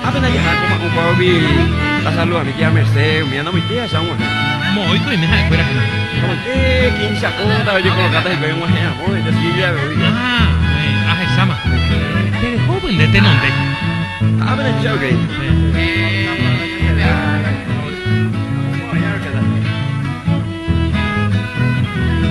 Ápena jaha ko ma'ũkuágui tasaludami tía Merced, umíva namoitéi ahecha og̃uahẽ. Moõiko oime ha'ekuéra hína. Namoite Quinchakóta ojekolokáta hikuái og̃uahẽ ramo, he'i Silvia avei. Ah, ahecháma. Terehópy nde tenonde. Ápena ehecha ok.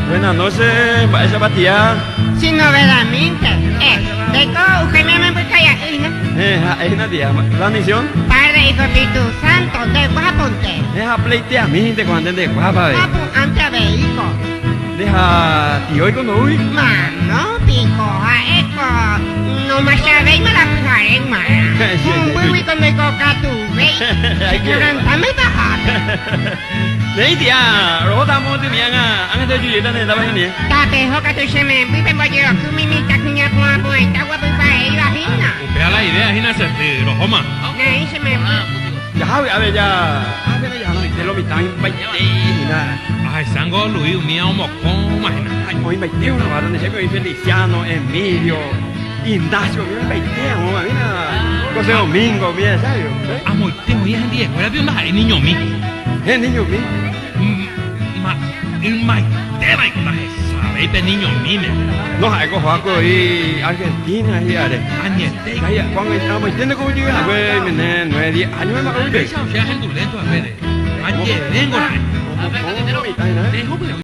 Buenas noches, mba'éichapa tia? Sin novedamínte. Eh, ndéiko Eugenia membyka'ia'y hína. Eh, ha'e hína tia. La misión? Padre, Hijo, Espíritu Santo, nde guáponte. Eh, ha pleiteamínte ko'ã nde ndekuápa avei. Apu'ánte aveíko. Nde ha tióiko ndoúi? Mano piko, ha'éko nomachavéima la pyhare g̃uarã. Humbýguiko ndoikokatuvéi. Chequebrantáma ipahápe. Néi tia, rohóta amo tymi ág̃a, ág̃a nde ojujéta ne rendápe hína. Tapeho katu che memby pembojeroky umi mitãkuña porã porãita guapypaéiva hína. Upéva la idea hína che sy, rohóma. Néi che memby. Jaha vy'ápe ja, ápena jahanoite lo mitã oĩmbaite hína. Ahechángo Luis umía omokõma hína. Ha oĩmbaite una barra, nde chépe oĩ Feliciano, Emilio, Ignacio, umi oĩmbaite amóva hína, José Domingo, umi ensayó. Amoite oĩ hendive pio ndaha'éi niñomi. He niñomi. Ma, ymaitévaiko ndahechavéi pe niñomíme. No ha'éko oho'akue oĩ Argentina hi'are. Añete. Amoite ndeko ojy hague oimene nueve, diez años mba'e ojy. Péicha osẽ ahendu lénto haguére. Ajeréngo ra'e. Omokõ mitã hína. Teho py'aguy.